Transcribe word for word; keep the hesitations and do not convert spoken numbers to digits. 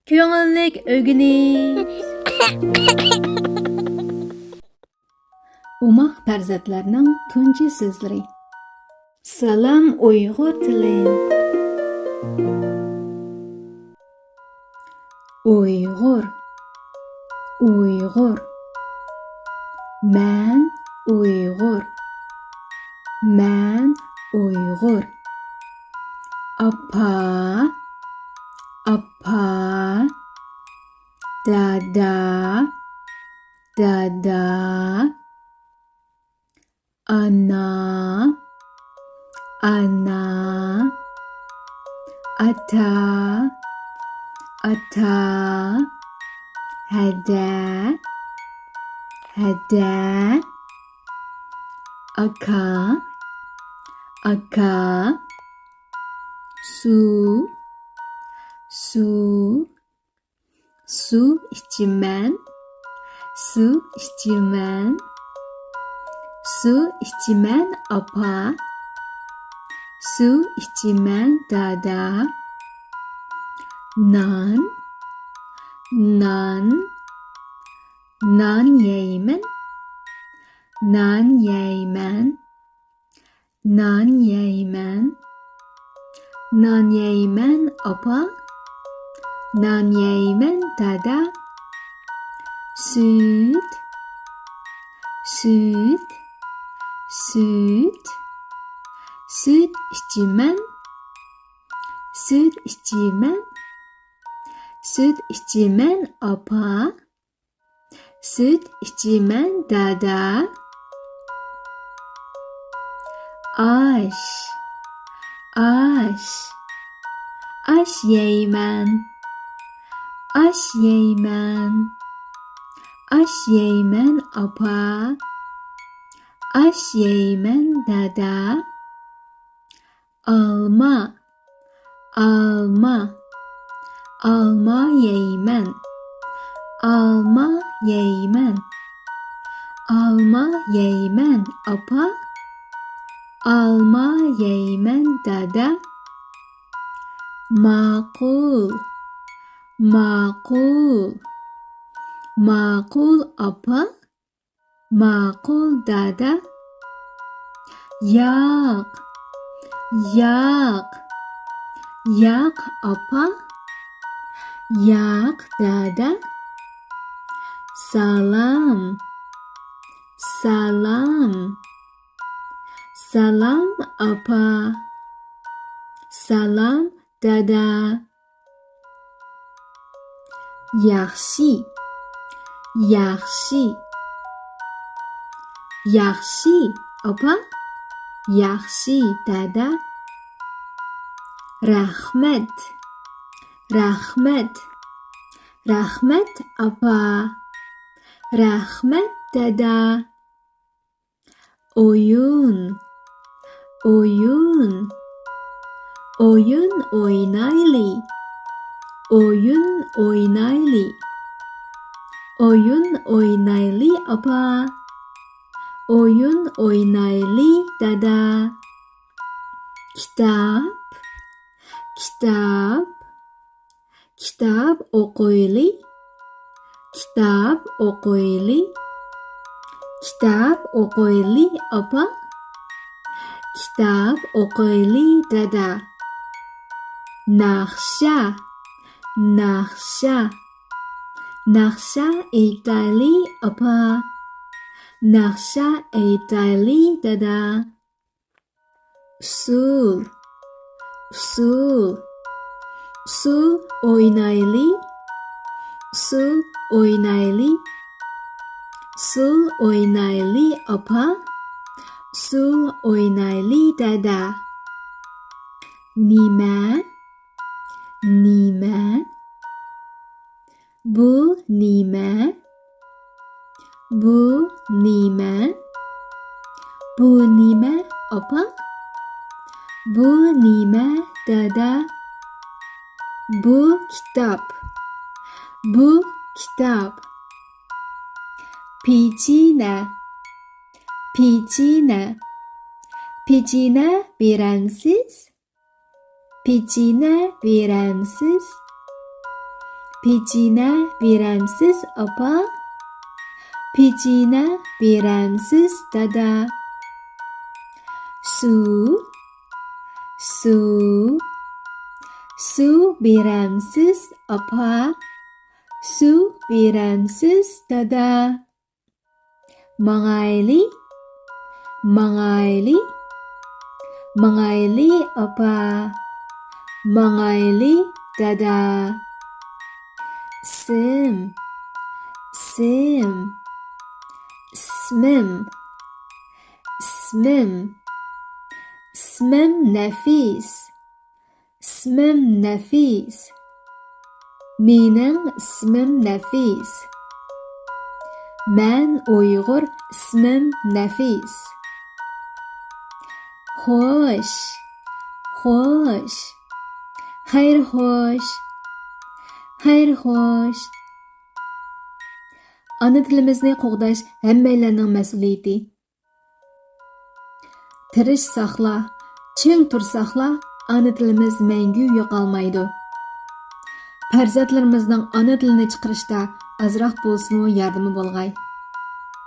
كۆڭۈللۈك ئۆگىنىش. ئوماق پەرزەنتلەرنىڭ تۇنجى سۆزلىرى. سالام ئۇيغۇر تىلى. ئۇيغۇر، ئۇيغۇر. مەن ئۇيغۇر. مەن ئۇيغۇر. ئاپا، ئاپا. دادا، دادا. ئانا، ئانا. ئاتا، ئاتا. ھەدە، ھەدە. ئاكا، ئاكا. سۇ، سۇ. سۇ ئىچىمەن، سۇ ئىچىمەن. سۇ ئىچىمەن، ئاپا. سۇ ئىچىمەن، دادا. نان، نان. نان يەيمەن، نان يەيمەن. نان يەيمەن. نان يەيمەن، ئاپا. نان يەيمەن، دادا. سۈت، سۈت، سۈت. سۈت ئىچىمەن. سۈت ئىچىمەن. سۈت ئىچىمەن، ئاپا. سۈت ئىچىمەن، دادا. ئاش، ئاش. ئاش يەيمەن. ئاش يەيمەن. ئاش يەيمەن، ئاپا. ئاش يەيمەن، دادا. ئالما، ئالما. ئالما يەيمەن. ئالما يەيمەن. ئالما يەيمەن، ئاپا. ئالما يەيمەن، دادا. ماقۇل، ماقۇل. ماقۇل، ئاپا. ماقۇل، دادا. ياق، ياق. ياق، ئاپا. ياق، دادا. سالام، سالام. سالام، ئاپا. سالام، دادا. ياخشى، ياخشى. ياخشى، ئاپا. ياخشى، دادا. رەھمەت، رەھمەت. رەھمەت، ئاپا. رەھمەت، دادا. ئويۇن، ئويۇن. ئويۇن ئوينايلى. ئويۇن ئوينايلى. ئويۇن ئوينايلى، ئاپا. ئويۇن ئوينايلى، دادا. كىتاب، كىتاب. كىتاب ئوقۇيلى. كىتاب ئوقۇيلى. كىتاب ئوقۇيلى، ئاپا. كىتاب ئوقۇيلى، دادا. ناخشا، ناخشا. ناخشا ئېيتايلى، ئاپا. ناخشا ئېيتايلى، دادا. ئۇسسۇل، ئۇسسۇل. ئۇسسۇل ئوينايلى. ئۇسسۇل ئوينايلى. ئۇسسۇل ئوينايلى، ئاپا. ئۇسسۇل ئوينايلى، دادا. نېمە؟ نېمە؟ بۇ نېمە؟ بۇ نېمە؟ بۇ نېمە، ئاپا؟ بۇ نېمە، دادا؟ بۇ كىتاب. بۇ كىتاب. پېچىنە. پېچىنە. پېچىنە بېرەمسىز؟ پېچىنە بېرەمسىز؟ پېچىنە بېرەمسىز، ئاپا؟ پېچىنە بېرەمسىز، دادا؟ سۇ، سۇ، سۇ بېرەمسىز، ئاپا؟ سۇ بېرەمسىز، دادا؟ ماڭايلى، ماڭايلى، ماڭايلى، ئاپا، ماڭايلى، دادا. ئىسىم، ئىسىم، ئىسمىم، ئىسمىم، ئىسمىم نەفىس. ئىسمىم نەفىس. مېنىڭ ئىسمىم نەفىس. مەن ئۇيغۇر، ئىسمىم نەفىس. خوش، خوش، خەير خوش، خەير خوش. ئانا تىلىمىزنى قوغداش ھەممەيلەننىڭ مەسئۇلىيىتى. تىرىشساقلا، چىڭ تۇرساقلا، ئانا تىلىمىز مەڭگۈ يوقالمايدۇ. پەرزەنتلىرىمىزنىڭ ئانا تىلىنى چىقىرىشتا ئازراق بولسىمۇ ياردىمى بولغاي.